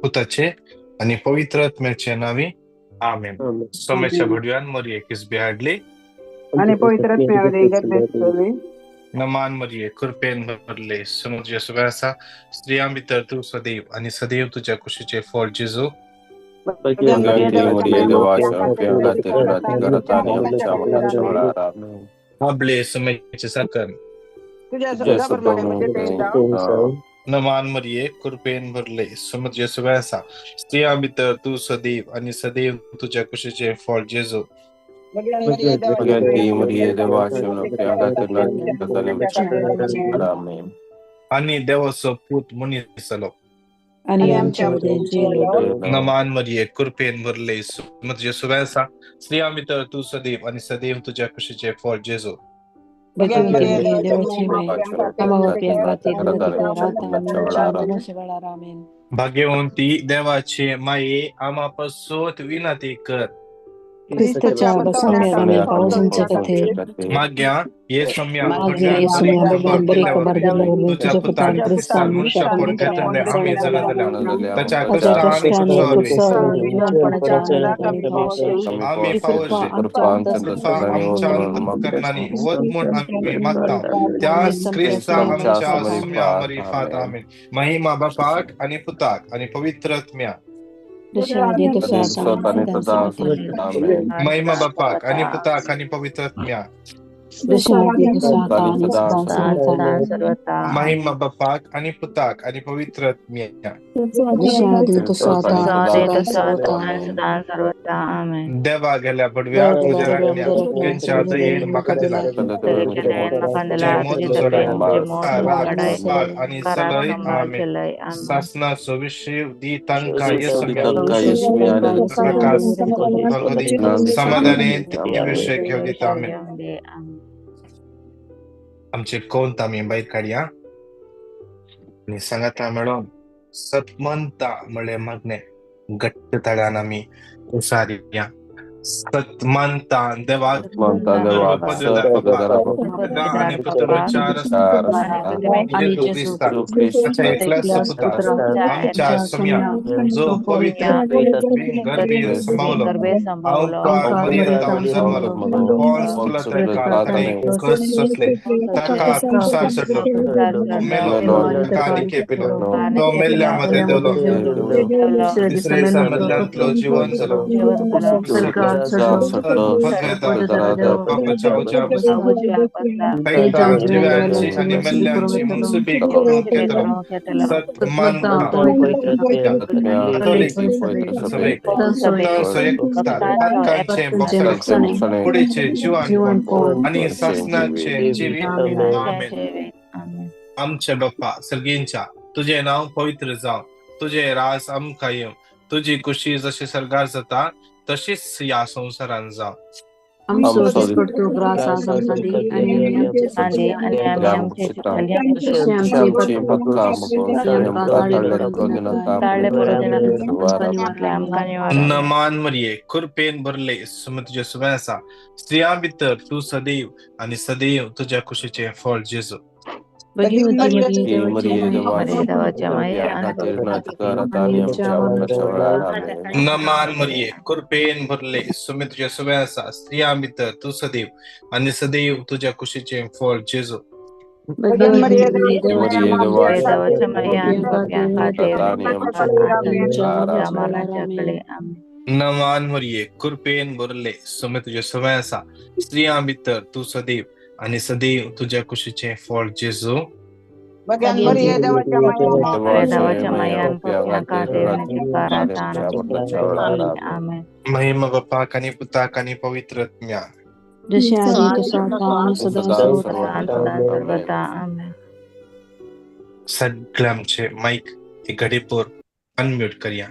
पुताचे आनी पवित्र आत्म्याचे नांवी आमेन. सोम्याच्या भडव्यान मरिये किसबी हाडली आणि पवित्र आत्म्यावर गर्भे. नमान मरिये, कृपेन भरले, समुद्र आसा, स्त्रियां भितर तूं सदैव आनी सदैव तुज्या कुशीचे फळ जेजू. आपले सुमेचे साकर नमान मरिये, कृपेन भरले, समुद्र आसा, स्त्रियां भितर तूं सदैव आनी सदैव तुज्या कुशीचे फळ जेजू. आनी देवाचो पूत मनीस जालो. नमान मरिये, कृपेन भरले, समुद्र आसा, स्त्रियां भितर तूं सदैव आनी सदैव तुज्या कुशीचे फळ जेजू. भाग्यवंती देवाचे माये, आमा पासत विनंती कर. माग्या ये सम्या तुझ्या पुतान क्रिस्तान मनुष्यपण घेतले आमी जाणा जाल्या ताच्या कश्टां आमी फावोशे कृपा आमच्या अंतःकरणांनी वत म्हूण आमी मागता त्या क्रिस्ता आमच्या सम्या मरिफात. आमेन. महिमा बापाक आनी पुताक आनी पवित्र आत्म्याक. महिमा बापाक आनी पुताक आनी पवित्र आत्म्याक. महिमा बापाक आनी पुताक आनी पवित्र आत्म्याक. देवा गेल्या बडव्या तुज्या राखण्या तेंच्या दयेन म्हाका दिला राग आनी सलय. आमेन. सासनाचो विशीव दी तांकां प्रकाश समाधाने विषय घेवन दिता. आमेन. आमचे कोंत आमी भायर काडया आनी सांगाता मेळोन सतमंता म्हळ्ळे मागणें घट्ट ताळ्यान आमी उसारया. सतमानता देवाक आनी आमच्या सम्या जो पवित्र गर्भे संभावलो सोसले ताका कुसार चडलो मेलो ताका आनी खेपिलो तो मेल्ल्या मदें देवलो तिसरे दिसा मदल्यांतलो जिवन जालो जिव्यांची आनी मेल्ल्यांची मुनसुबी करूंक येतलो. सतमानता कातोलीक सभेक पातकांचें बोगसणें कुडीचें जिवानपण आनी सासणाचें जिवीत. आमेन. आमचे बाप्पा सर्गींच्या, तुजें नांव पवित्र जावं, तुजें राज आमकां येवं, तुजी कुशी जशी सर्गार जाता तशीच ह्या संवसारान जावं. नमान मरिये, कृपेन भरले, तुझे सुबह आसा, स्त्रियां भितर तूं सदैव आनी सदैव तुज्या कुशीचें फळ जेजू. नमान मरिये, कृपेन भरले, सुमे तुझे सुबह आसा, स्त्रियां भितर तूं सदैव आनी सदैव तुज्या कुशीचें फळ जेजू. नमान मरिये, कृपेन भरले, सुमे तुझे सुबह आसा, स्त्रियां भितर तूं सदैव आनी सदैव तुज्या कुशीचें फळ जेजू. महिमा बापाक आनी पुताक आनी पवित्र आत्म्याक. सगळे आमचे मायक एक घडीपूर अनम्यूट करया.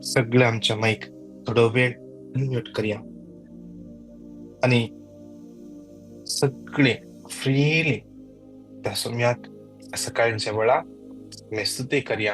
सगळे आमचे मायक थोडो वेळ अनम्यूट करया आनी सगळे फ्रीली त्या सम्याक सकाळच्या वेळा आमी स्तुती करया.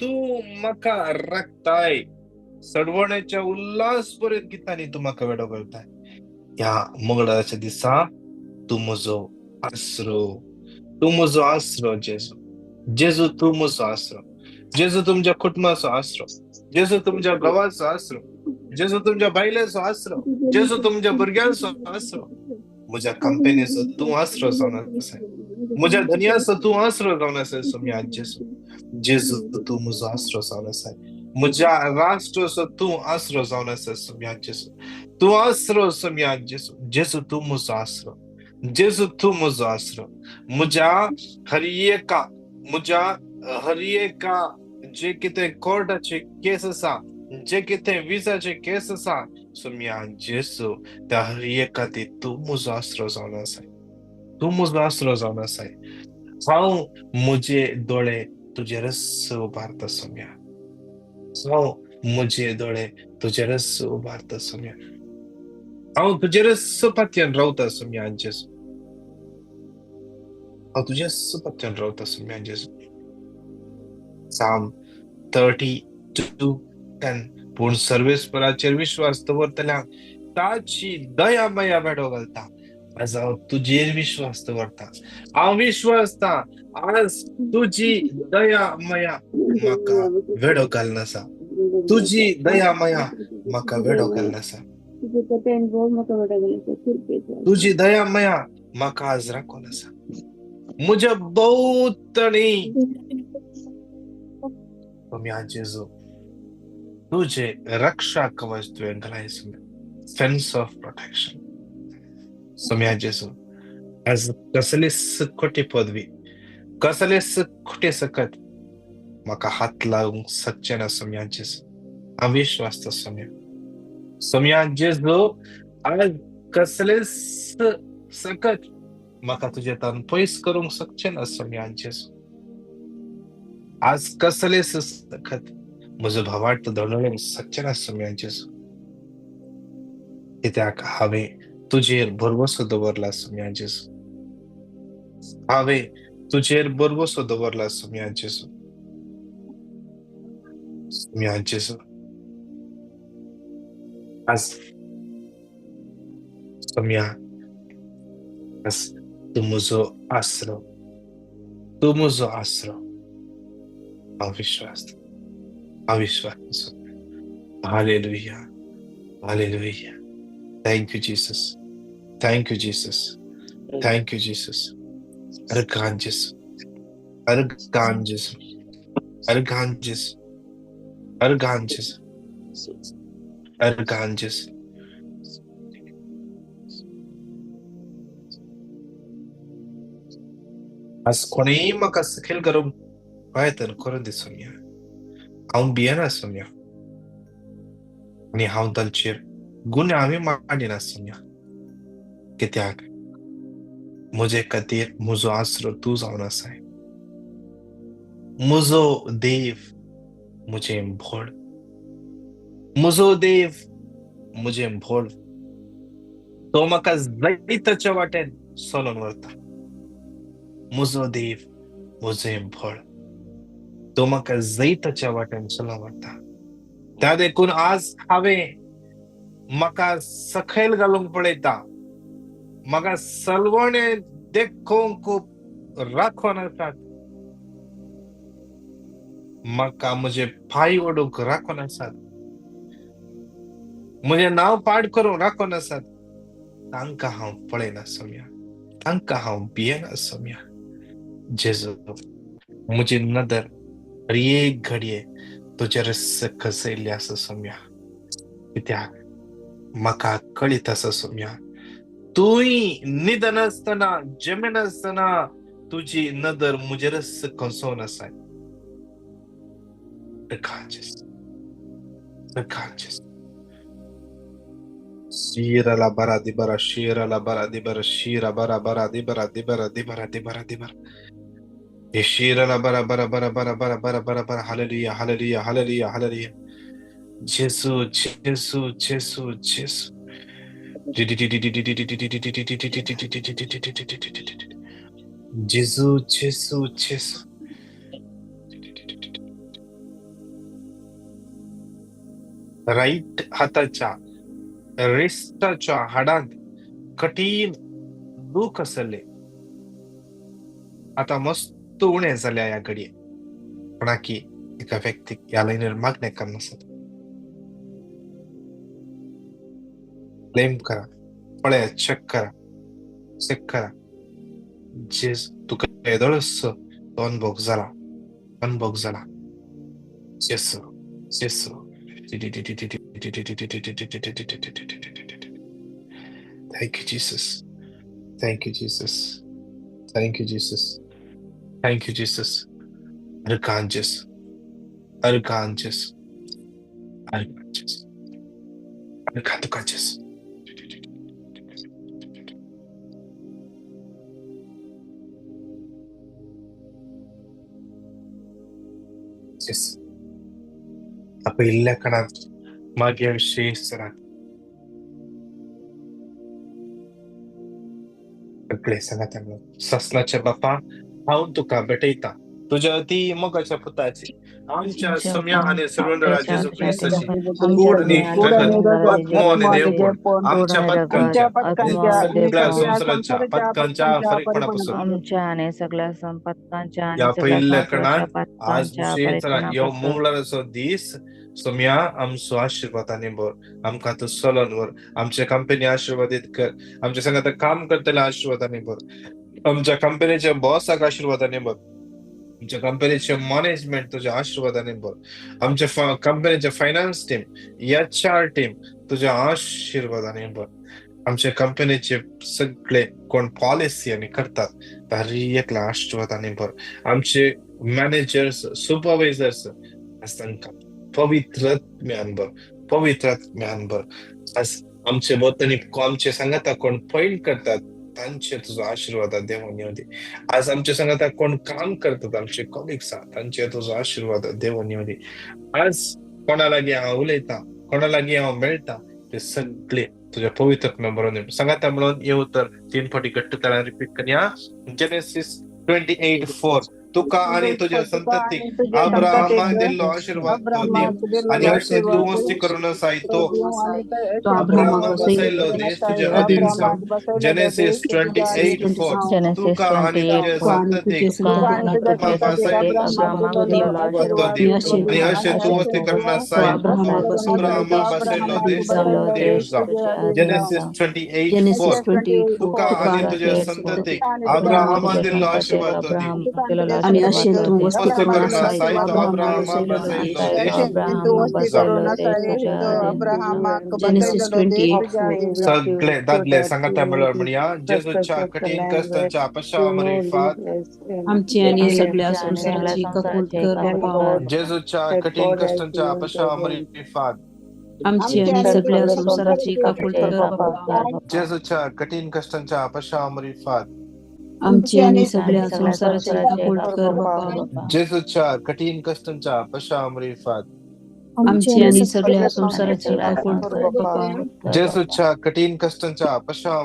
तूं म्हाका राखताय. सडवण्याच्या उल्हास बरें गितांनी तूं म्हाका वेडो घालताय. ह्या मंगळाराच्या दिसा तूं म्हजो आसरो, तूं म्हजो आसरो जेजू. जेजू तूं म्हजो आसरो. जेजू तुमच्या कुटुंबाचो आसरो, जेजू तुमच्या घोवाचो आसरो, जेजू तुमच्या बायलेचो आसरो, जेजू तुमच्या भुरग्यांचो आसरो. म्हज्या कंपनीचो तूं आसरो जावन आसाय, म्हज्या धनयाचो तूं आसरो जावन आसाय सोम्या जेजू. जेजू तूं म्हजो आसरो जावन आसाय. म्हज्या राष्ट्राचो तूं आसरो जावन आसाय सोम्या जेजू. तूं आसरो सोम्या जेजू. जेजू तूं म्हजो आसरो, जेजू तूं म्हजो आसरो. म्हज्या हर एका, म्हज्या हर एका जे कितें कोर्टाचे केस आसा, जे कितें विजाचे केस आसा सोम्या जेजू, त्या हर एका खातीर तूं म्हजो आसरो जावन आसाय, तूं म्हजो आसरो जावन आसाय. हांव म्हजे दोळे तुजेरच उबारता सोम्या, हांव म्हजे दोळे तुजेरच उबारता सोम्या, हांव तुजेरच पातयेन रावता सोम्या जेजू, हांव तुज्याच पातयेन रावता सोम्या जेजू. Psalm 32:10. पूण सर्वेस्पराचेर विश्वास दवरतल्यांक ताची दया माया वेडो घालता. आज हांव तुजेर विश्वास दवरता, हांव विश्वासता आज तुजी दया माया म्हाका वेडो घालनासा, तुजी दया माया म्हाका वेडो घालनासा, तुजी दया माया म्हाका आज राखून आसा. म्हज्या भोंवतणी सोम्या जेजू तुझे रक्षा कवच तुवें घालाय सोम्या, फेन्स ऑफ प्रोटेक्शन सोम्या जेजू. आज कसलीच खोटी पदवी, कसलेच खोटे सकत म्हाका हात लावंक शकचें ना सोम्या जेजू. हांव विश्वासता सोम्या, सोम्या जेजू आज कसलेच सकत म्हाका तुजे तान पयस करूंक शकचें ना सोम्या जेजू. आज कसलेच सकत म्हजो भावार्थ धोणोवंक शकचें ना सोम्या जेजू. कित्याक हांवें तुजेर भरवसो दवरला सोम्या जेजू, हांवें तुजेर भरवसो दवरला सोम्या जेजू. सोम्या जेजू आज सोम्या आज तूं म्हजो आसरो, तूं म्हजो आसरो. हांव विश्वास, हांव विश्वास. Hallelujah, hallelujah. Thank you Jesus, thank you Jesus, thank you Jesus. Organ जेजू, अर्गान जेजू, अर्गान जेजू, अर्गान जेजू, अर्गान जेजू. आज कोणेय म्हाका सकयल करूंक प्रयत्न करूं दी सोम्या, हांव भियेना सोम्या, आनी हांव तांचेर गुन्यांव हांवें मांडिना सोम्या. कित्याक म्हजे खातीर म्हजो आसरो तूं जावन आसाय. म्हजो देव म्हजें भोळ, म्हजो देव म्हजें भोळ. तो म्हाका जैताच्या वाटेन चलोवन व्हरता. म्हजो देव म्हजें भोळ, तो म्हाका जैताच्या वाटेन चलोवन व्हरता. त्या देखून आज हांवें म्हाका सकयल घालूंक पळयता, म्हाका सलवणे देखोवंक राखोन आसात, म्हाका म्हजे पांय ओडूंक राखोन आसात, म्हजें नांव पाड करूंक राखोन आसात. तांकां हांव पळयना सोम्या, तांकां हांव भियेना सोम्या. जेजू म्हजी नदर हर एक घडये तुजेर खसयल्ली आसा सोम्या. कित्याक म्हाका कळीत आसा सोम्या, तूंय न्हिदनासतना जेमेनासतना तुजी नदर म्हजेरच खसोवन आसाय. Shira la bara di bara shira la bara di bara shira bara bara di bara di bara di bara di bara di bara shira la bara bara bara bara bara bara bara bara. Hallelujah, hallelujah, hallelujah, hallelujah. Jesu, Jesu, Jesu, Jesu. Jesu, Jesu, Jesu. Right हाताच्या रिस्टाच्या हाडांत कठीण दूख आसले, आतां मस्त उणें जाल्या ह्या घडये. कोणाकी एका व्यक्तीक ह्या लायनीर मागणें करनासत क्लेम करा, पळया, चेक करा, चेक करा. जेज तुका येदोळच तो अनुभव जाला, अनुभव जाला. जेसू जेसू. Thank you, Jesus. Thank you, Jesus. Thank you, Jesus. Thank you, Jesus. Unconscious. Unconscious. Unconscious. Unconscious. Yes. அப்ப இல்ல கணான் मागीर विशेष सगळे सांगाता ससनाच्या बापा हांव तुका भेटयता तुज्या अती मोगाच्या पुताची आमच्या सम्या आनी सर्वंडरा जेजू क्रिस्ताची कूड आनी रगत आत्मो आनी देवपण आमच्या पत्कांच्या सगळ्या संवसाराच्या पत्कांच्या फरीकपणापासून आमच्या आनी सगळ्या संपत्तांच्या आनी ह्या सगळ्या पयल्या संवसाराच्या कणान आज पत्कांच्या विशेष ह्यो फरीकपणापासून मंगळाराचो दीस सोम्या आमचो आशिर्वादांनी भर, आमकां तूं चलोन व्हर, आमच्या कंपनी आशिर्वादीत कर, आमच्या संगात काम करतल्या आशिर्वादांनी भर, आमच्या कंपनीच्या बॉसाक आशिर्वादांनी भर, आमच्या कंपनीचे मॅनेजमेंट तुझ्या आशिर्वादांनी भर, आमच्या कंपनीचे finance team, H R team तुझ्या आशिर्वादांनी भर, आमच्या कंपनीचे सगळे कोण पॉलिसी आनी करतात तारी एकल्या आशिर्वादांनी भर, आमचे मॅनेजर्स सुपरवायझर्स तांकां पवित्र ज्ञान भर, पवित्र ज्ञान भर. आज आमचे भोंवतणी आमचे सांगाता कोण पैल करतात तांचे तुजो आशिर्वाद देवून येवं दी. आज आमचे सांगाता कोण काम करतात आमचे कॉलिग्स तांचे तुजो आशिर्वाद देवून येवं दी. आज कोणा लागीं हांव उलयतां, कोणा लागीं हांव मेळटा ते सगळे तुज्या पवित्र बरोवन येवं. सांगाता म्हणून येवं तर 3 फावटी घट्ट ताळ्यान रिपीट करया. जेनेसीस 28:4 तुका आनी तुज्या संततीक अब्राहमाक दिल्लो आशिर्वाद तो दी आनी अशें तूं वस्ती करून आसाय तो अब्राहमाक बसयल्लो देश तुजे अधीन जावं. जेनेसीस 28:4 जेनेसीस तुका आनी तुज्या 28:4 संततीक तुका आनी तुज्या अब्राहमाक संततीक बसयल्लो अब्राहमाक तो दिल्लो दी आशिर्वाद आनी अशें तूं वस्ती करून आसाय तो अब्राहमाक बसयल्लो देश बसयल्लो तुजे अधीन देश जावं. तुजे अधीन जेनेसीस जावं. 28:4 तुका आनी तुज्या संततीक अब्राहमाक दिल्लो आशिर्वाद तो दी आनी अशें तूं वस्ती वस्ती करून करून आसाय आसाय तो तो अब्राहमाक अब्राहमाक बसयल्लो बसयल्लो देश देश अब्राहमाक जावं. बसयल्लो देश तुजे अधीन जावं. जेनेसीस 28:4. सगळे दादले सांगाता मेळ्ळ्यार म्हणया जेजूच्या कठीण कश्टांच्या पश्चामरिफात आमची आनी सगळ्या आमच्या आनी सगळ्या संवसाराची काकूळ संवसाराची कर काकूळ बापा. कर. जेजूच्या कठीण कश्टांच्या पश्चामरिफात आमची आनी सगळ्या संवसाराची काकूळ संवसाराची कर काकूळ बापा. कर बापा. जेजूच्या कठीण कश्टांच्या पश्चामरिफात आमची आनी आनी सगळ्या सगळ्या संवसाराची संवसाराची काकूळ काकूळ कर कर बापा. बापा. जेजूच्या कठीण कश्टांच्या पश्चामरिफात आमची आनी सगळ्या आनी संवसाराची सगळ्या काकूळ कर संवसाराची बापा. काकूळ कर बापा. जेजूच्या कठीण कश्टांच्या पश्चामरिफात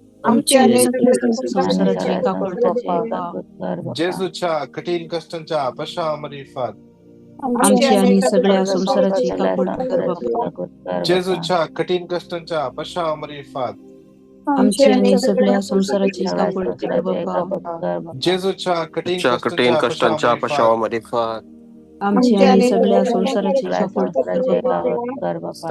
आमची आनी सगळ्या आनी संवसाराची सगळ्या काकूळ कर संवसाराची बापा. काकूळ कर बापा. जेजूच्या कठीण कश्टांच्या पश्चामरिफात आमची आनी सगळ्या संवसाराची सगळ्या काकूळ कर संवसाराची बापा. काकूळ कर बापा. जेजूच्या कठीण कश्टांच्या पश्चामरिफात आमची आनी सगळ्या संवसाराची सगळ्या काकूळ कर संवसाराची बापा. काकूळ कर बापा. जेजूच्या कठीण कठीण कश्टांच्या कश्टांच्या पश्चामरिफात पश्चामरिफात आमची आनी सगळ्या संवसाराची सगळ्या काकूळ कर संवसाराची बापा. काकूळ कर बापा.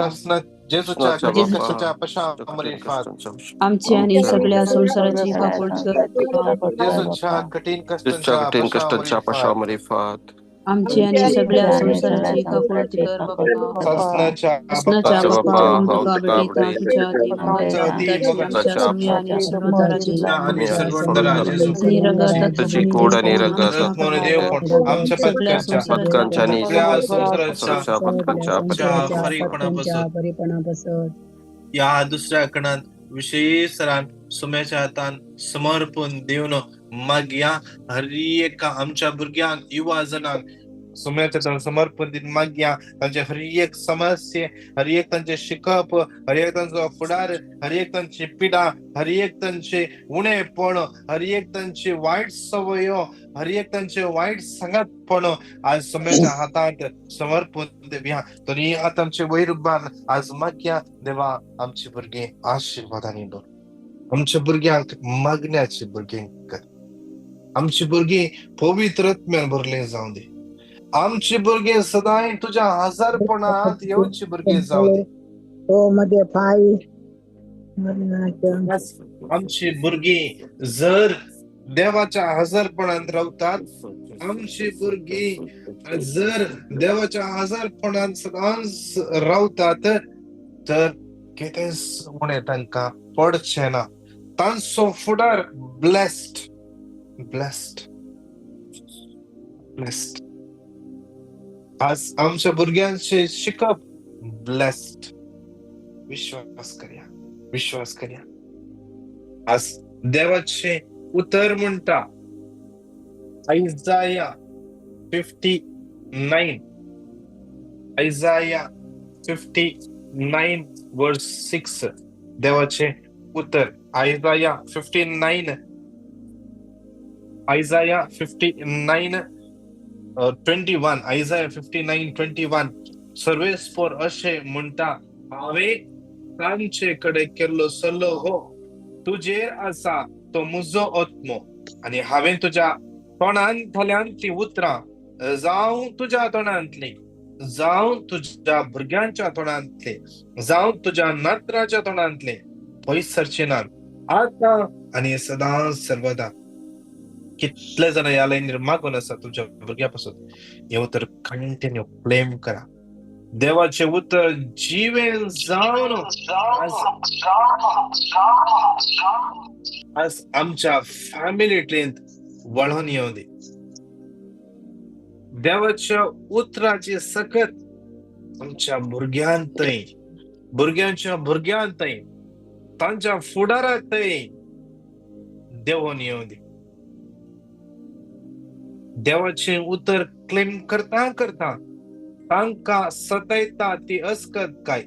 जेजूच्या कृष्णाच्या कठीण बापा कश्टांच्या कठीण पश्चामरिफात कष्टांच्या आमची आनी सगळ्या संवसाराची सगळ्या काकूळ कर संवसाराची बापा. काकूळ कर जेजूच्या बापा. कठीण जेजूच्या कश्टांच्या कठीण कष्टांच्या पश्चामरिफात पश्चामरिफात आमची आनी सगळ्या संवसाराची काकूळ संवसाराची कर काकूळ बापा. कर बापा. ससनाच्या असनाच्या आमच्या बापा बापा हांव हांव तुका तुका भेटयता तुज्या अती आमच्या मोगाच्या अती पुताची मोगाच्या आमच्या सम्या आनी सर्वंतरा जेजू आनी क्रिस्ताची सर्वंतरा जेजू आनी रगताचो तुझी कोड आणि रगत आत्मो देवपण आमच्या सगळ्या पत्कांच्या संवसाराच्या पत्कांच्या आणि सगळ्या संवसाराच्या संवसाराच्या पत्कांच्या च्या फरीकपणापासून या दुसऱ्या कणांत विशेष सरान सुम्याच्या हातान समर्पण दिवन मागया हर एका आमच्या भुरग्यांक युवा जणांक सुम्याच्या समर्पण दिन मागया तांचे हर एक समस्ये, हर एक तांचे शिकप, हर एक तांचो फुडार, हर एक तांची पिडा, हर एक तांचे उणेपण, हर एक तांची वायट सवयो, हर एक तांचे वायट सांगातपण आज सुम्याच्या हातांत समर्पण देवया. तरी आतां आमचे वैरबान आज मागया देवा आमची भुरगीं आशिर्वादांनी दवर, आमच्या भुरग्यांक मागण्याची भुरगीं कर, आमची भुरगीं पवित्र आत्म्यान भरले जावं दी, आमची भुरगीं सदांय तुज्या हजारपणांत येवची भुरगीं जावं दी. आमची भुरगीं जर देवाच्या हजारपणांत रावतात, आमची भुरगीं जर देवाच्या हजारपणांत सदांच रावतात तर कितेंच उणें तांकां पडचें ना. तांचो फुडार ब्लेस्ड, ब्लेस्ड, ब्लेस्ड. आज आमच्या भुरग्यांचे शिकप ब्लेस्ड. विश्वास करया, विश्वास करया. आज देवाचे उतर म्हणटा आयजाया 59, आयजाया 59 वर्स 6. देवाचे उतर आयजाया 59, आयजाया 59 21, आयजाया 59 21. सर्वेस्पोर अशें म्हणटा, हांवें तांचे कडेन केल्लो सल्लो हो तुजेर आसा तो म्हजो आत्मो, आनी हांवें तुज्या तोंडांतल्यान ती उतरां जावं तुज्या तोंडांतली, जावं तुज्या भुरग्यांच्या तोंडांतली, जावं तुज्या नात्राच्या तोंडांतली पयस सरचे नात, आतां आनी सदांच सर्वदा. कितले जाण ह्या लायनीर मागून आसा तुमच्या भुरग्या पासून, हें उतर कंटिन्यू क्लेम करा. देवाचें उतर जिवें जावन आज आमच्या फॅमिलींत वळोन येवं दी. देवाच्या उतराची सकत आमच्या भुरग्यांतय, भुरग्यांच्या भुरग्यांतय, तांच्या फुडारांतय देवोन येवं दी. देवाचें उतर क्लेम करता करता तांकां सतयता ती अस्कत काय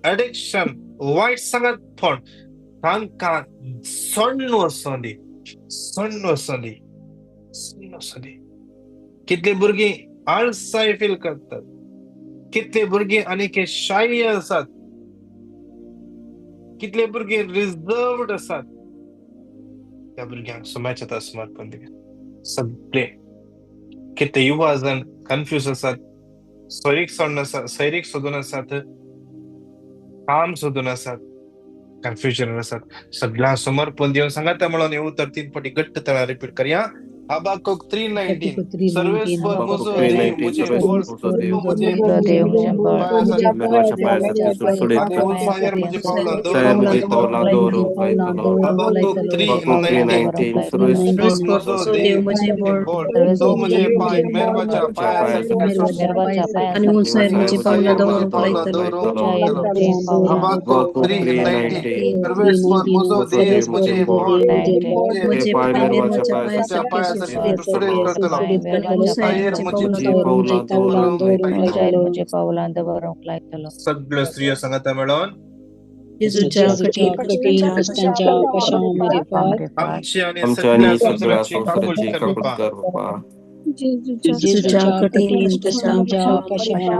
एडिक्शन, वायट सांगातपण तांकां सोडून वचों दी, सोडून वचों दी, सोडून वचों दी. कितली भुरगीं आळसाय फील करतात, कितली भुरगीं आनीक शाही आसात, कितले भुरगीं रिजर्वड आसात. त्या भुरग्यांक सुम्याच्या समर्पण दिया. सगळे कितले युवा जण कन्फ्यूज आसात, सैरीक सोडून आसात, सैरीक सोदून आसात, काम सोदून आसात, कन्फ्युजन आसात. सगळ्यांक समर्पण दिवन सांगाता म्हणून हे उतर 3 पटी घट्ट तळा रिपीट करया. हबाकुक 3:19. सर्वेस्पर म्हजो देव म्हजें बळ, तो म्हजें पांयार म्हजें पावलां दवरूंक लायतलो. हबाकुक 3:19. सर्वेस्पर म्हजो देव म्हजें बळ, तो म्हजें पांय मेरवाच्या पांया आनी उंचायेर म्हजी पावलां दवरूंक लायतलो. हबाकुक 3:19. सर्वेस्पर म्हजो देव म्हजें बळ, म्हजें पांय मेरवाच्या पांया पावलां दवरूंक लायतलो. सगळे स्त्रियो सांगाता मेळोन जेजूच्या कठीण कश्टांच्या पाशांव आमची आनी सगळ्या संवसाराची काकूट कर बापा. जेजूच्या कठीण कश्टांच्या पाशांव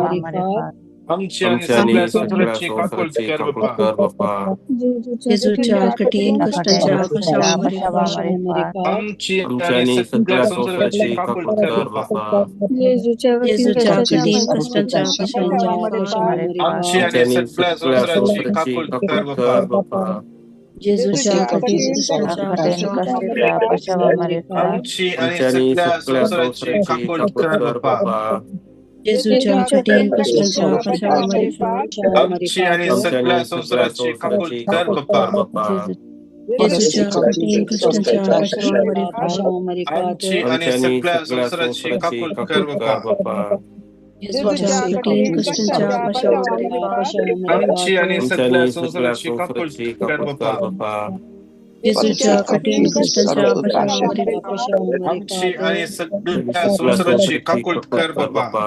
आमची आनी सगळ्या संवसाराची काकूट कर बापा. जेजूच्या कठीण कश्टांच्या पाशांव आमची आनी सगळ्या संवसाराची काकूट कर बापा. जेजूच्या कठीण कश्टांच्या पाशांव आमची आनी सगळ्या संवसाराची काकूट कर बापा. जेजूच्या कठीण कश्टांच्या पाशांव आमची आनी सगळ्या संवसाराची काकूट कर बापा. जेजूच्या कठीण कश्टांच्या पाशांव आमची आनी सगळ्या संवसाराची काकूट कर बापा. जेजूच्या कठीण कश्टांच्या पाशांव आमची आनी सगळ्या संवसाराची काकूट कर बापा. जेजूच्या कठीण कश्टांच्या पाशांव आमची आनी सगळ्या संवसाराची काकूट कर बापा. जेजूच्या कठीण कश्टांच्या पाशांवां आमची आणि सगळ्या संवसाराची काकूट कर बाबा.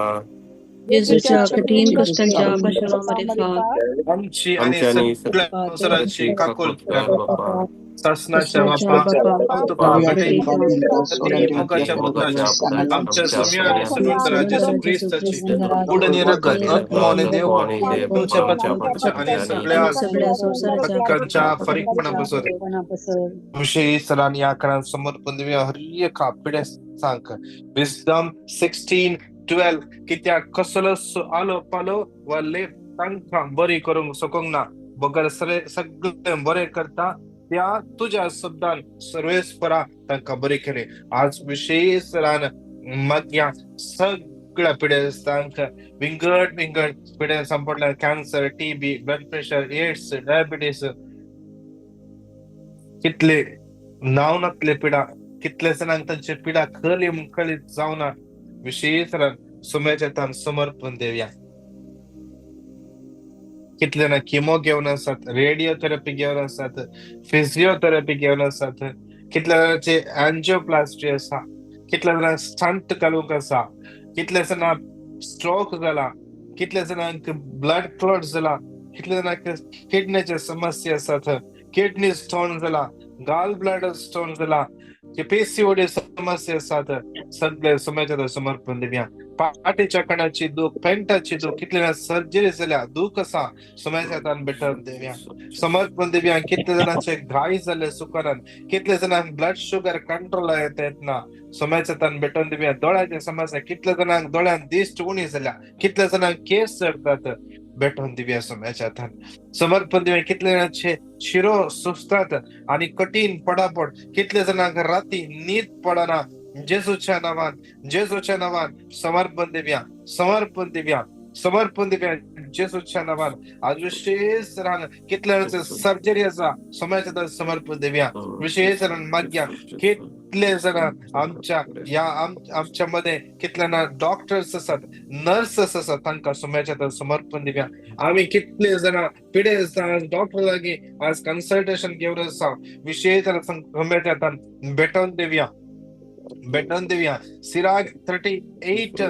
जेजूच्या कठीण कश्टांच्या पाशांवां आमची आणि सगळ्या संवसाराची काकूट कर बाबा. सासनाच्या बापा, तुका कठीण मोगाच्या पुत्राची, आमच्या स्वामी आणि सर्वंतरा जेसू क्रिस्ताची उडणी रगत, आत्मो आणि देव तुमच्या पत्राच्या आणि सगळ्या हक्कांच्या फरीकपणापासून विशेष आणि आकारात समर्पण देऊया. हर एका पिढ्या सांग विस्डम 16:12, कित्याक कसलोच आलो पालो वा लेप तांकां बरी करूंक शकूंक ना, बगर सगळे बरे करता त्या तुझ्या शब्दान सर्वेस्परा तांकां बरे केले. आज विशेष रान मागया सगळ्या पिडेस्तांक, विंगड विंगड पिढ्या सांपडल्या, cancer, TB, blood pressure, AIDS, diabetes, कितले नाव नातले पिडा, कितले जाणांक तांचे पिडा खरी कळीत जावना. विशेष सुम्याच्या तान समर्पण देवया. कितले जाणां किमो घेवन आसात, रेडियोथेरपी घेवन आसात, फिजियोथेरपी घेवन आसात, कितल्या जाणांचे अँजिओप्लास्टी आसा, कितल्या जाणांक स्टंट घालूंक आसा, कितल्या जाणांक स्ट्रोक जाला, कितल्या जाणांक ब्लड क्लॉट जाला, कितल्या जाणांक किडनीचे समस्या आसात, किडनी स्टोन जाला, गाल ब्लॅडर स्टोन जाला, पीसीओडी समस्या आसात, सगळे समाजात समर्पण दिवया. पाटीच्या कणाची दूख, पेंटाची दूख, कितले सर्जरी जाल्या दूख आसा, समाजात बेटर दिवया, समर्पण दिवया. कितले जाणांचे घाय जाले सुकरान, कितले जाणांक ब्लड शुगर कंट्रोल येता येतना, समाजात भेटून दिवया. दोळ्याचे समस्या, कितले जाणांक दोळ्यांत दिश्ट उणी जाल्या, कितले जाणांक केस चडतात, भेटून दिवया. समाजात समर्पण दिवया. कितले जाणांचे शिरो सुजतात आणि कठीण पडापड, कितले जाणांक राती न्हीद पडना, जेजूच्या नावान, जेजूच्या नावान समर्पण दिवया, समर्पण दिवया, समर्पण दिवया जेजूच्या नावान. आज विशेष रान कितल्या जाणांचे सर्जरी आसा, समाजात समर्पण दिवया. विशेष रान मागया कितले जाण आमच्या या आमच्या मध्ये कितले डॉक्टर्स आसात, नर्सेस आसात, तांकां समाजात समर्पण दिवया. आमी कितले जाण पिडेस्त डॉक्टर लागीं आज कन्सल्टेशन घेवन आसा, विशेष समाजात भेटोवन दिवया, भेटोवन दिवया. सिराक 38:1,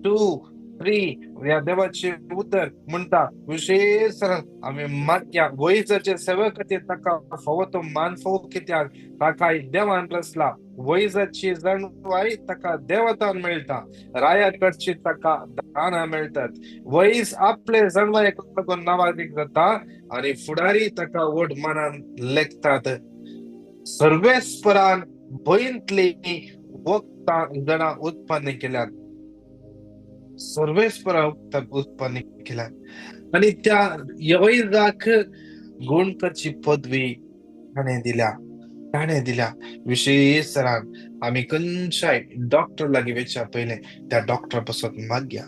2, 3 ह्या देवाचे उतर म्हणटा, विशेष आमी मागया वैजाचे सेवे खातीर ताका फावो तो मान फावो, कित्याक ताका देवान रचला. वैजाची जाणवाय ताका देवतान मेळटा, राया कडची ताका दानां मेळटात. वैज आपले जाणवायेक लागून नावादीक जाता आनी फुडारी ताका व्हड मानान लेखतात. सर्वेस्परान भंयतली वखदां जाणां उत्पन्न केल्यात, सर्वेस्परा उत्पन्न केल्यात आनी त्या वैजाक गुणकाची पदवी ताणें दिल्या, ताणें दिल्या. विशेष तरान आमी खंयच्याय डॉक्टर लागीं वचच्या पयलें त्या डॉक्टरा पासत मागया,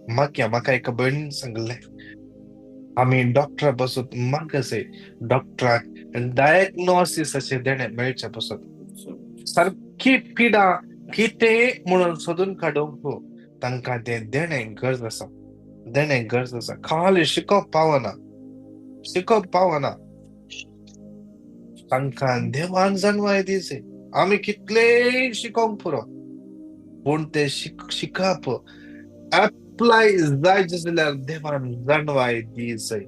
मागया. म्हाका एका भयणीन सांगलें, आमी डॉक्टरा पासत मागसे डॉक्टराक डायग्नोसिस अशें देणें मेळचे पासत, सारकी पिडा कितें म्हणून सोदून काडूंक तांकां तें देणें गरज आसा, देणें गरज आसा. खाली शिकोवप पावना, शिकोवप पावना, तांकां देवान जाणवाय दिवचे. आमी कितलेय शिकोवंक पुरो, पूण ते शिकप एप्लाय जायत जाल्यार देवान जाणवाय दिवचे,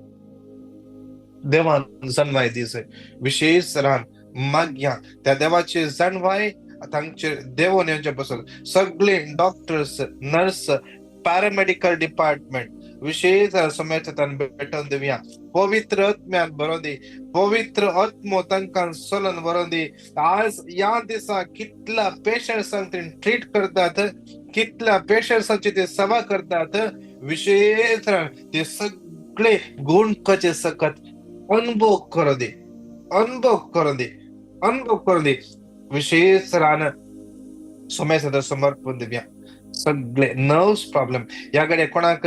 देवान जाणवाय दिवचे. विशेष तरान मागया त्या देवाची जाणवाय तांचे देवोन येवचे पासून. सगळे डॉक्टर्स, नर्स, पॅरामेडिकल डिपार्टमेंट विशेष समाजान भेटोवन दिवया. पवित्र आत्म्यान बरोवन दी, पवित्र आत्मो तांकां चलून बरोवन दी. आज ह्या दिसा कितल्या पेशंट्सांक ते ट्रीट करतात, कितल्या पेशंट्सांची ते सेवा करतात, विशेष ते सगळे गुण कचे सकत अनुभव करू दे, अनुभव करू दे, अनुभव करू दे. विशेष रान समाजात समर्पण दिवया. सगळे नर्व्स प्रॉब्लेम, ह्या कडेन कोणाक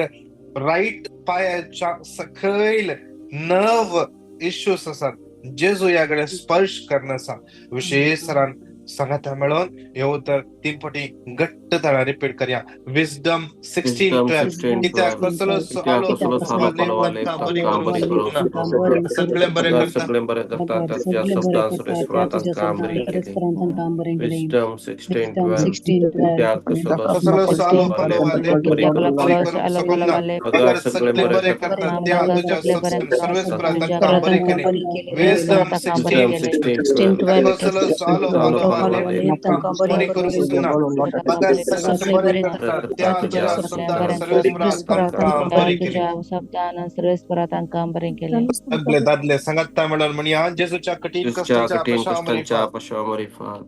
रायट पायाच्या सकयल नर्व इश्यूज आसात, जेजू ह्या कडेन स्पर्श करना आसा. विशेष तरान सांगाता मेळोन हे उतर तीन फावटी घट्ट जाणां रिपीट करया. विजडम 16:12. कित्याक कसलो सगळें बरें करता, सगळें बरें करता ताच्या शब्दान सुरेश्वरा तांकां बरी केली. विजडम 16:12. कित्याक कसलो सगळें बरें करता त्या तुज्या सर्वेस्परा तांकां बरी केली. विजडम 16:12. कसलो बरी करूंक शकना मगर सगळें बरें करता त्या तुज्या शब्दान सर्वेस्परा तांकां बरी केली. सगळे दादले सांगात म्हणून म्हणया, जेजूच्या कठीण कश्टांच्या पशामरिफात.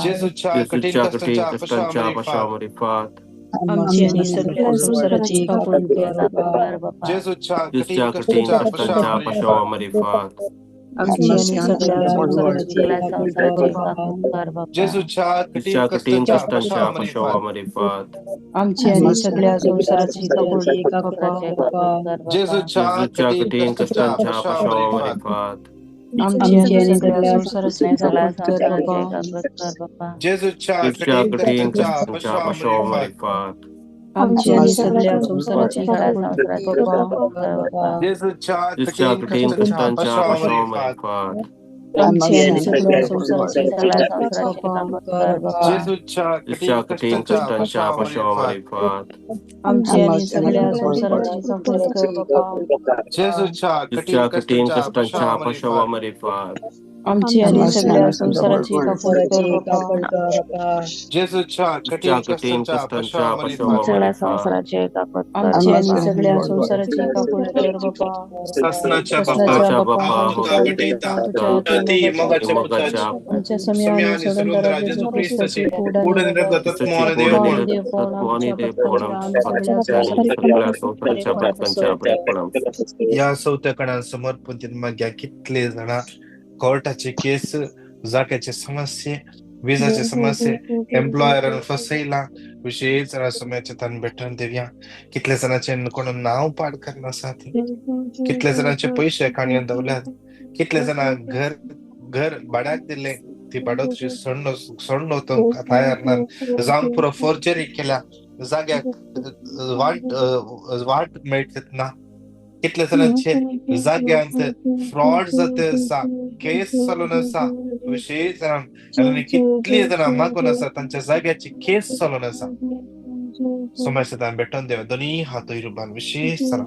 जेजूच्या कठीण कश्टांच्या पशामरिफात. जेजूच्या कठीण कश्टांच्या पशामरिफात. जेजूच्या कठीण कश्टांच्या पशामरिफात. जेजूच्या कठीण कश्टांच्या पशामरिफात. जेजूच्या कठीण कश्टांच्या पशामरिफात. जेजूच्या कठीण कश्टांच्या पशामरिफात. जेजूच्या कठीण कश्टांच्या पशामरिफात. जेजूच्या कठीण कश्टांच्या पशामरिफात. जेजूच्या कठीण कश्टांच्या पशामरिफात. सासनाच्या बाप्पा तुका भेटयता ती मोगाच्या पुताची सुम्या आनी सुरुंदरा जेजू क्रिस्ताची कूड निरगत आत्मो आनी देवपण ह्या चवथ्या कणान समर्पण मागीर कितले जाणां कोर्टाचे केस, जाग्याचे समस्ये, विजाचे समस्ये, एम्प्लॉयरान फसयला, विशेष जाणां समयाचे तान भेटून दिवया. कितले जाणांचे कोण नांव पाड करना आसा, कितले जाणांचे पयशे काणयेन दवरल्यात, कितले जाणां घर घर भाड्याक दिले, ती भाडोत्री सोडणो तयार ना, जावन पुरो फोर्जरी केल्या, जाग्याक वाट वाट मेळटलेत ना. कितले जाणांचे जाग्यांत फ्रॉड जाता आसा, केस चलून आसा, विशेष जाणां कितली जाणां मागून आसा तांच्या जाग्याची केस चलून आसा. समाजान भेटून देव दोनी हातूय रुबान विशेष जाणां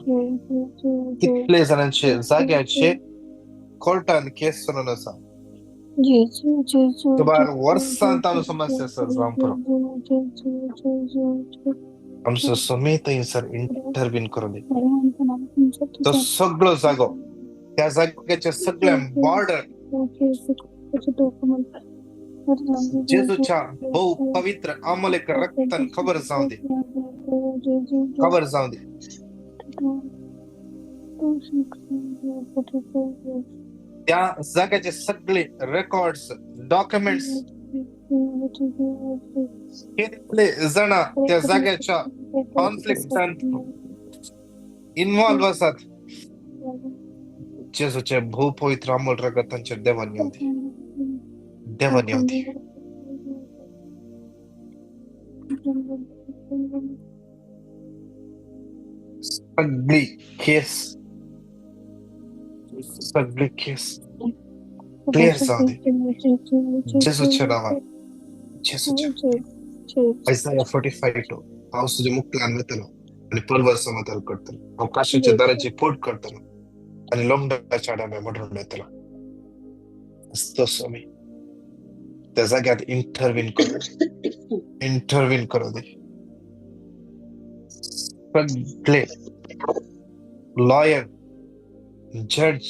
कितले जाणांचे जाग्याचे कोर्टान केस चलून आसा. सुमार वर्सां तांचो समस्या आसा जावन पुरो. आमचो समेत थंयसर इंटरवीन करून दी. तो सगळो जागो, त्या जाग्याचे सगळे बॉर्डर जेजूच्या भोव पवित्र अमोलक रक्तान खबर जावं दी, खबर जावं दी. त्या जाग्याचे सगळे रेकॉर्ड्स, डॉक्युमेंट्स, कितले जाणां त्या जाग्याच्या कॉन्फ्लिक्टान इन्वॉल्व आसात, जेजूचे भोव पवित्र अमोल रगत तांचेर देवान येवं दी, देवान येवं दी. सगळी केस, सगळी केस क्लियर जावं दी जेजूच्या नांवान, जेजूच्या. आयजाया 45:2. हांव तुज्या मुखल्यान वतलो आनी पर्वत समतल करतलो, हांव काशीच्या दाराची पोट करतलो आनी लोंगडाच्या आडामे मोडून येतलो. तो स्वामी त्या जाग्यात इंटरवीन करू, इंटरवीन करू दे. सगळे लॉयर, जज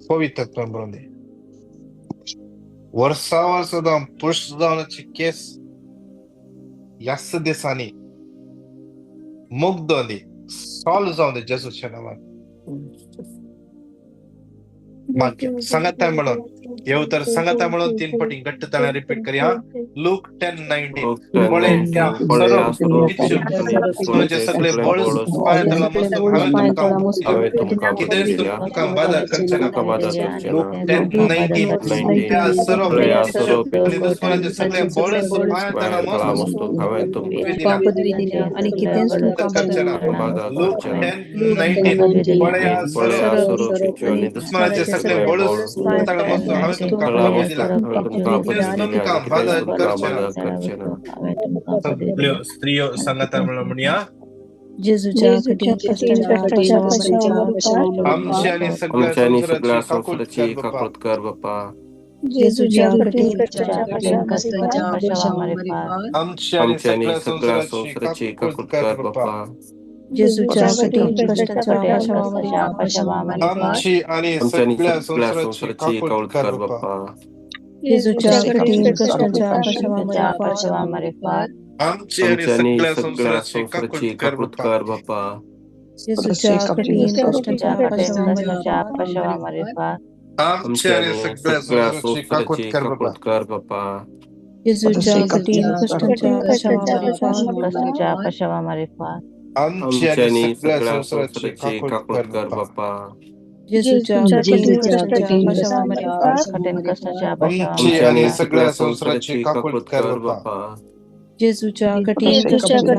पवित्र बरोवन दी. वर्सा वर्सा जावन पुश जावनाची केस ह्याच दिसांनी मुग्ध दी, सॉल्व जावं दी जेजूच्या नांवान. मागीर सांगात म्हणून हे उतर सांगाता म्हणून 3 पटी घट्ट ताणा रिपीट करया. लूक 10:19. पळया दुश्मनाचे सगळे बळ पांय तळा मस्तूक हांवें तुमकां कितेंच तुमकां बादा करचें ना. लूक 10:19. त्या सरोप आनी दुश्मनाचे सगळे बळ पांय तळा मस्तूक आणि कितेंच तुमकां करचें ना. लूक 10:19. पळया सरोप दुश्मनाचे सगळे बळ पांय तळा मस्तूक हांवें तुमकां पदवी दिला, कितेंच तुमकां बादा करचें ना. सगळ्यो स्त्रियो सांगाता म्हणून म्हणया, जेजूच्या कठीण कश्टांच्या आमची आणि सगळ्या संसाराची काकूट कर बापा. जेजूच्या कठीण कश्टांच्या आमची आणि सगळ्या संसाराची काकूट कर बापा. जेजूच्या कठीण कश्टांच्या आमची आणि सगळ्या संसाराची काकूट कर बापा. जेजूच्या कठीण कश्टांच्या आमची आणि सगळ्या संसाराची काकूट कर बापा. जेजूच्या कठीण कश्टांच्या आमची आणि सगळ्या संसाराची काकूट कर बापा. जेजूच्या कठीण कश्टांच्या आमची आणि सगळ्या संसाराची काकूट कर बापा. जेजूच्या कठीण कश्टांच्या आमची आणि सगळ्या संसाराची काकूट कर बापा. जेजूच्या कठीण कश्टांच्या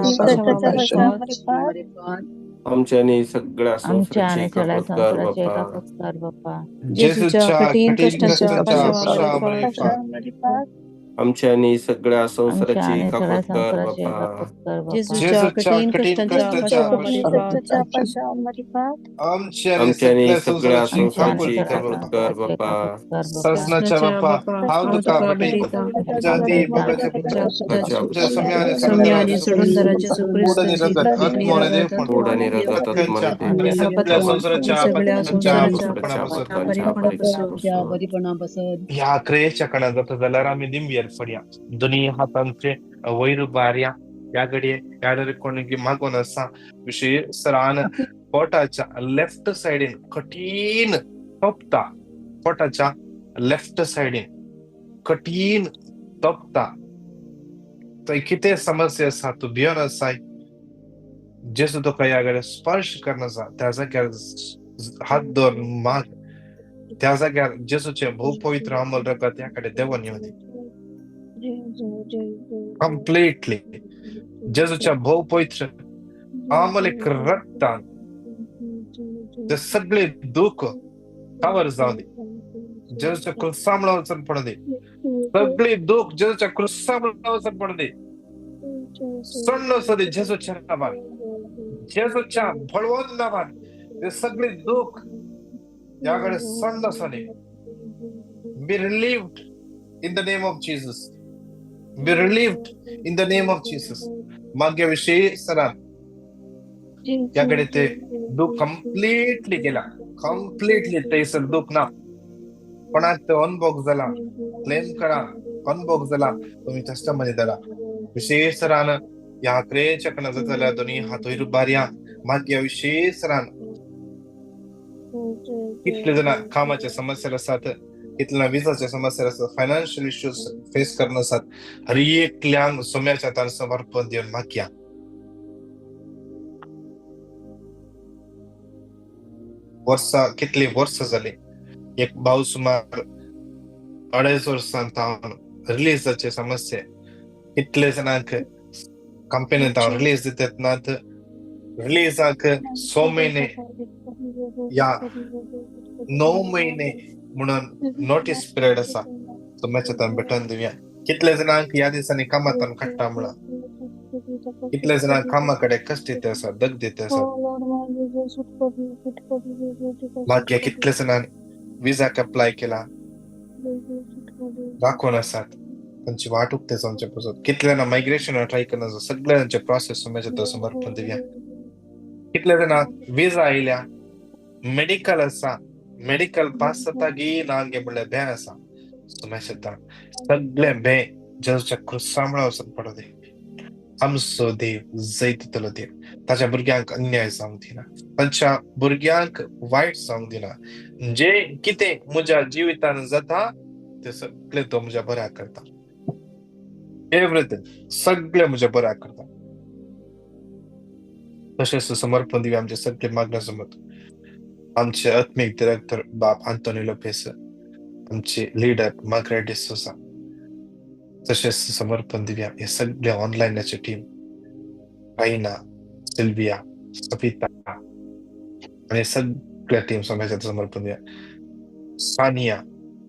आमच्या आणि सगळ्या संसाराची काकूट कर बापा. जेजूच्या कठीण कश्टांच्या आमच्या आणि सगळ्या संसाराची काकूट कर बापा. जेजूच्या कठीण कश्टांच्या आमची आणि सगळ्या संसाराची काकूट कर बापा. सासनाच्या बापा, हांव तुका भेटयतां, तुज्या मोगाच्या तुज्या सम्या आणि सोडूनदाराच्या ह्या क्रियेच्या कणा जाता जाल्यार आमी दिंबयेर पडया, दोनी हातांचे वयर उबारया. ह्या घडये ह्या कोणी मागून आसा विशय सरान पोटाच्या लेफ्ट सायडीन कठीण तोपता, पोटाच्या लेफ्ट सायडीन कठीण तोपता. थंय कितें समस्या आसा तूं भिवन आसाय, जेजू तुका ह्या घडये स्पर्श करना आसा त्या जाग्यार हात दवर माग. त्या जाग्यार जेजूचें भोव पवित्र अमल रगत ह्या कडेन देंवन येवं दी कंप्लिटली. जेजूच्या भोव पवित्र अमलीक रक्तान ते सगळे दुःख कवर जावं दी. जेजूच्या क्रुसामुळे वचून पडूं दी सगळे दुःख, जेजूच्या क्रुसामुळे वचून पडूं दी. सोडून दी जेजूच्या नांवान, जेजूच्या बळवंत नांवान ते सगळे दुःख ह्या कडेन सोडून दी. Be relieved in the name of Jesus. Be relieved in the name of Jesus. मागे विषयी सरान त्याकडे ते दुःख कंप्लिटली गेला, कंप्लिटली थंयसर दुःख ना. कोणाक ते अनबॉक्स जाला, क्लेम करा, अनबॉक्स जाला, तुमी टेस्टमनी धरा. विशेष सरान ह्या क्रियेच्या कणा जाता जाल्यार दोनी हात वयर उबारया. मागे विशेष सरान कितले जाणां कामाच्या समस्या आसात, कितले विजाच्या समस्या आसात, फायनान्शियल इश्यूज फेस करना आसात, हर एकल्यांक सोम्याच्या हातान समर्पण दिवन मागया. वर्सां कितली वर्सां जाली, एक भाव सुमार 2.5 वर्सां तावन रिलीजाचे समस्या, कितले जाणांक कंपनी तावन रिलीज दितात नात, रिलीजाक 6 महिने या 9 महिने म्हणून नोटीस पिरियड आसा. सोम्याच्या हातान भेटोवन दिवया. कितले जाणांक ह्या दिसांनी कामांतल्यान काडटा म्हणा, कितले जाणांक कामा कडेन कश्ट दिता आसा, दग दिता आसा. मागीर कितले जाणांनी विजाक अप्लाय केला, दाखोवन आसात, तांची वाट उक्ते जावचे पसत. कितले जाणां मायग्रेशन ट्राय करना आसा, सगळे जाणांचे प्रोसेस सोम्याच्या हातान समर्पण दिवया. कितले जाणां विजा आयल्या, मेडिकल आसा, मेडिकल पास जाता गी ना गे म्हणल्यार भंय आसा. सोम्याच्या हातान सगळे भंय जेजूच्या क्रुसामुळे वचून पडूं दी. आमचो देव जैत देव ताच्या भुरग्यांक अन्याय जावंक दिना, तांच्या भुरग्यांक वायट जावंक दिना. जे कितें म्हज्या जिवितान जाता ते सगळे तो म्हज्या बऱ्याक करता. एवरीथींग सगळे म्हज्या बऱ्याक करता. तशेंच समर्पण दिवया आमचे सगळे मागण्या समत आमचे आत्मीक डिरेक्टर बाब आंतोनी लोपेस, आमचे लिडर मार्गरेट डिसोजा, तशेंच समर्पण दिवया हे सगळे ऑनलायनाचे टीम, रायना, सिल्विया, सविता आनी सगळ्या टीम समाजाचें समर्पण दिवया. सानिया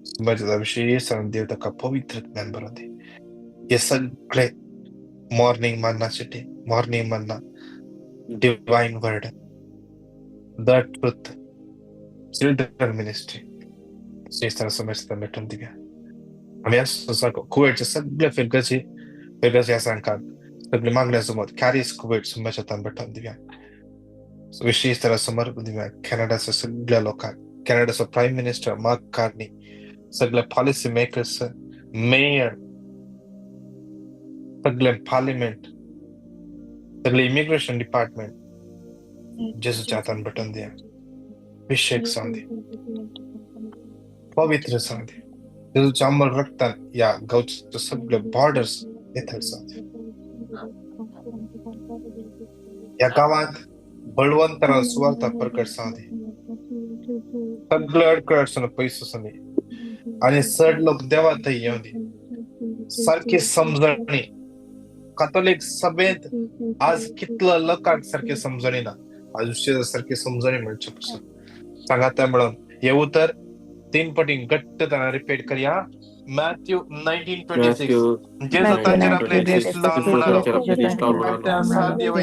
समाजाचा विशेष देव ताका पवित्र ज्ञान बरोवन दी. हे सगळे morning मन्नाचे team, morning manna, divine word, the truth, children ministry समजता भेटून दिवया. आमी कुवेटचे सगळे फिरगजी फिरगजी सांगतात सगळे मागण्या समोर कॅरीस कुवेट समाजात भेटून दिवया. विशेष तरा समर्पण दिवया कॅनडाच्या सगळ्या लोकांक, कॅनडाचो प्रायम मिनिस्टर मार्क कार्नी, सगळे पॉलिसी मेकर्स, मेयर, सगळे पार्लिमेंट, सगळे इमिग्रेशन डिपार्टमेंट जेजूच्या हातान भेटून दिया. अभिषेक जावं दी, पवित्र जावं दी. जेजूच्या अंमल रक्तान ह्या गांवचे सगळे बॉर्डर्स नितळ जावं दी. ह्या गांवांत बळवंतरान सुवार्ता प्रकट जावं दी. सगळे अडकळ पयस आसूं दी आनी चड लोक देवा थंय येवं दी. सारकी समजणी कातोलीक सभेंत आज कितलो लोकांक सारकी समजणी ना, आज सारकी समजणी मेळचे पसून सांगाता म्हणून हे उतर 3 पटी घट्ट ताणें रिपीट करया. मॅथ्यू 19:26 जेजू तांचेर आपले दीस लावन म्हणालो, मॅथ्यू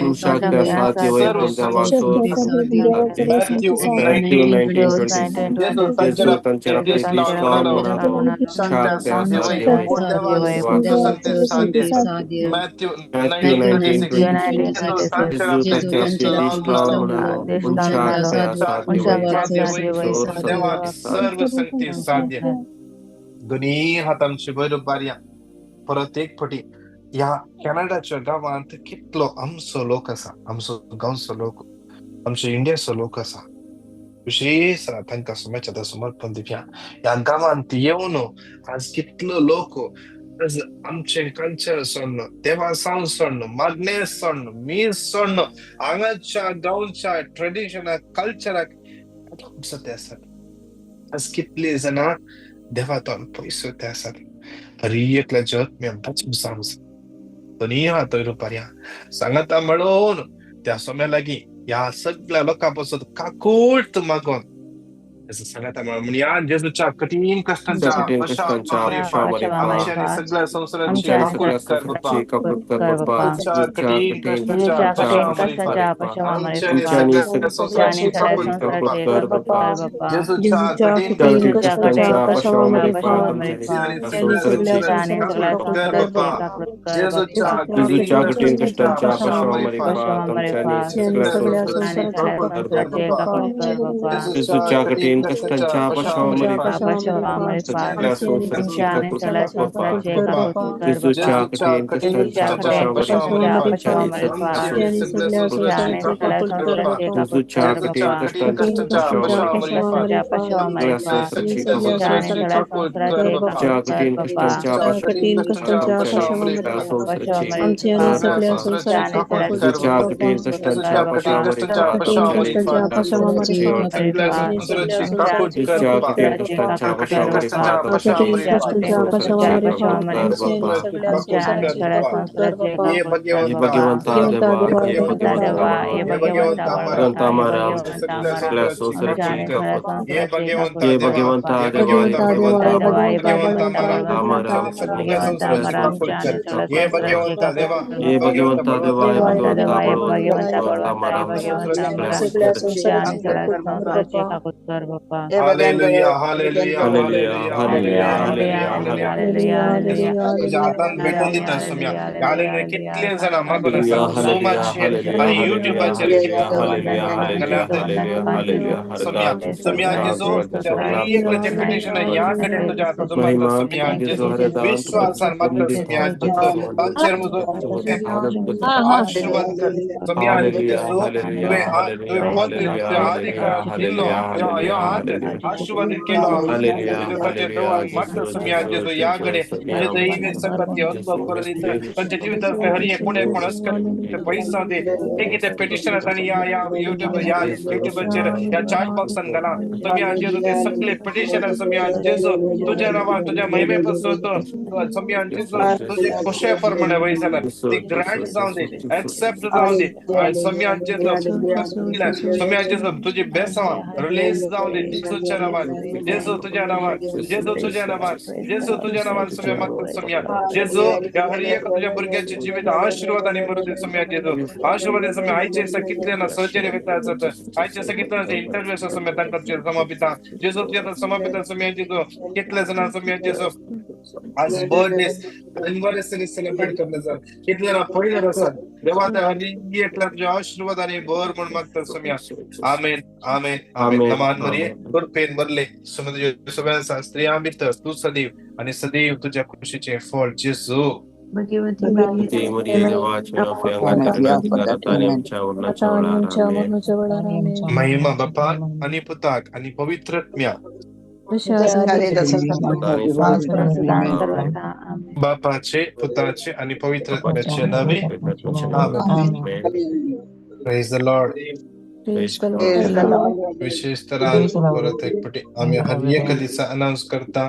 19:26 जेजू तांचेर आपले दीस लावन म्हणालो, मॅथ्यू 19:26 देवाक सर्व शक्ती साध्य. दोन्ही हातांची वयर बारया. परत एक पटी ह्या कॅनडाच्या गांवांत कितलो आमचो लोक आसा, आमचो गांवचो लोक, आमचो इंडियाचो लोक आसा. विशेष तांकां समाजाच्या समर्पण दिवया. ह्या गांवांत येवन आज कितलो लोक आज आमचें कल्चर सोडून, देवा सावन सोडून, मागणें सोडून, मीस सोडून, हांगाच्या गांवच्या ट्रेडिशनाक, कल्चराक ते आसात. आज कितली जाणां देवा तो पयस ते आसात. हरी एकल्याच्या आत्म्या बचून जावंक जाय. दोनूय हात वयर उबारया. सांगाता म्हणून त्या सोम्या लागीं ह्या सगळ्या लोकां पासून काकूट मागोन सांगाता म्हणून ह्या जेजूच्या कठीण कश्टांच्या सगळ्या संवसाराची काकूट कर बाप्पा, कठीण कश्टांच्या संवसाराची काकूट कर बाप्पा, जेजूच्या कठीण कश्टांच्या जेजूच्या कठीण कश्टांच्या बाप्पा. Hallelujah, hallelujah, hallelujah, hallelujah, hallelujah, hallelujah, hallelujah, hallelujah. Hallelujah. तुझ्या हातान भेटून दिता सोम्या. हालेलुया. कितले जाणां मागून हालेलुया, आसा हालेलुया, झुमाचेर हालेलुया, आनी हालेलुया, युट्यूबाचेर hallelujah, hallelujah, hallelujah, hallelujah, hallelujah. हर सोम्या दास सोम्या जेजू सत्ता हर एकल्याचें पिटिशन ह्या कडेन तुज्या हातांत मागता महिमा सोम्या जेजू जेजू हर दान विश्वासान मागता सोम्या जेजू तांचेर म्हजो आशीर्वाद कर सोम्या हालेलुया, जेजू हालेलुया, तुवें हालेलुया, तुवें पत्र हालेलुया, तुज्या हालेलुया, अधिकारान दिल्लो हालेलुया, ह्यो हालेलुया, हात हालेलुया. आशीर्वादीत केलो हालेलुया, तुज्या ताच्या हालेलुया, देवान मागता जेजू, सोम्या जेजू, जेजू ह्या जेजू, कडेन सोम्या तुज्या दैवीक सकती अनुभव जेजू, करून दिता तांच्या जिवितांतले हर एक कोण कोण अस्कर पैसा दे ते कितें पिटिशन आसा आनी ह्या ह्या युट्यूब ह्या युट्यूबाचेर ह्या चाट बॉक्सान घाला सोम्या जेजू ते सगळे पिटिशन सोम्या जेजू तुज्या नांवान तुज्या महिमे पासून सोम्या जेजू तुजे खोशे प्रमाणे वयता ती ग्रांट जावं दे, एक्सेप्ट जावं दे. सोम्या जेजू सोम्या जेजू तुजी बेसांव रिलीज जावं दे जेजूच्या नांवान, जेजू तुज्या नांवान, जेजू तुज्या नांवान, जेजू तुज्या नांवान सोम्या मागता सोम्या जेजू ह्या हर एक तुज्या भुरग्यांचे जिवीत आशीर्वाद आनी बरो दे सोम्या जेजू. आशीर्वाद सोम्या. आयचे दिसा कितले ना सर्जरी वयता आसत, आयचे दिसा कितले ना इंटरव्यू आसा सोम्या, तांकां तुजें समर्पिता जेजू, तुज्या समर्पिता सोम्या जेजू. कितले जाणां सोम्या जेजू आज बर्थडे एनिवर्सरी सेलिब्रेट करले जात, कितले जाणां पयले आसात देवा, त्या हर एकल्या तुज्या आशीर्वाद आनी भर म्हूण मागता सोम्या. आमेन, आमेन, आमेन. आमेन, नमान मरिये, आमेन. कृपेन भरले सोम्या तुज्या सगळ्या स्त्रियां भितर तूं सदैव आनी सदैव तुज्या खुशीचें फळ जेजू. भगवती ती मरिये देवाच्या आता आणि आमच्या मरणाच्या वेळार आमेन. महिमा बापा आणि पुताक आणि पवित्र आत्म्या. बापाचे, पुताचे आणि पवित्र आत्म्याचे नावे. आमेन. Praise the Lord. विशेष तरान परत एक पटी आमी हर एका दिसा अनाउन्स करता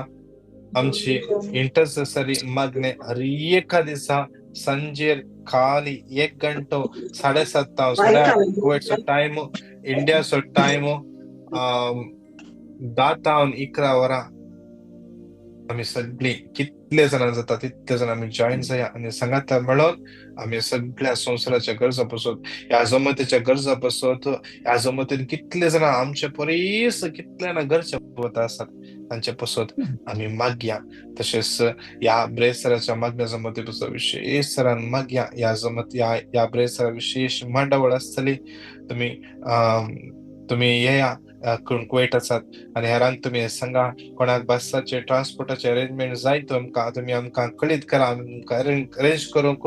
आमची इंटरसेसरी मागणे हर एका दिसा संजेर खाली 1 घंटो 7:30 8:30 कुवेटचो टायम, इंडियाचो टायम 10 तावन 11 वरां आमी सगळीं कितले जाणां जाता तितले जाणां आमी जॉईन जाया आनी सांगाता मेळोन आमी सगळ्या संवसाराच्या गरजा पसत, ह्या जमतीच्या गरजा पसत, ह्या जमतीन कितले जाणां आमचे परीस कितले जाणां गरजे वता आसात तांचे पसत आमी मागया. तशेंच ह्या ब्रेसराच्या मागण्या जमती पसत विशेष सरान मागया. ह्या जमत ह्या ह्या ब्रेसरा विशेष मांडावळ आसतली. तुमी तुमी येया कुवेट आसात आनी हेरांक तुमी सांगा कोणाक बसाचे ट्रान्सपोर्टाचे अरेंजमेंट जाय तुमकां, तुमी आमकां कळीत करा, आमी तुमकां अरेंज करूंक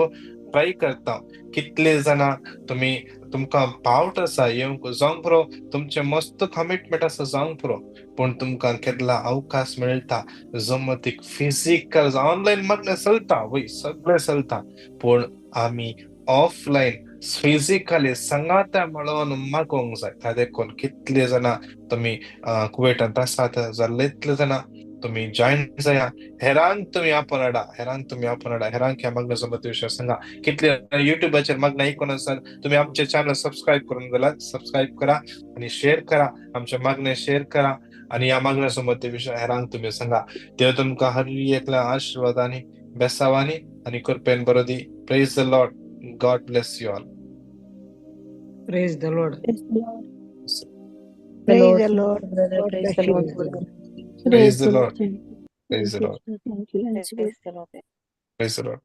ट्राय करता. कितले जाणां तुमी तुमकां पावट आसा येवंक जावंक पुरो, तुमचें मस्त कमिटमेंट आसा जावंक पुरो, पूण तुमकां केन्ना अवकाश मेळटा जमतीक फिजिकल ऑनलायन मागणें चलता वय, सगळें चलता, पूण आमी ऑफलायन फिजिकली सांगाता म्हणून मागोंक जाय. त्या देखून कितले जाणां तुमी कुवेटांत आसात जाल्यार इतले जाणां तुमी जॉईन जाया. हेरांक तुमी आपोवन हाडा, हेरांक तुमी आपोवन हाडा, हेरांक ह्या मागण्या जमती विशय सांगा. कितले युट्यूबाचेर मागणें आयकून आसात तुमी आमचे चॅनल सबस्क्रायब करून जाल्यार सबस्क्रायब करा आनी शेअर करा, आमचे मागणें शेअर करा आनी ह्या मागण्या जमती विशय हेरांक तुमी सांगा. देव तुमकां हर एकल्या आशिर्वादांनी, बेसावांनी आनी कृपेन बरो दी. Praise the Lord. God bless you all. Praise the Lord. Praise the Lord. Praise the Lord. Praise the Lord. Praise the Lord. Thank you. Praise the Lord.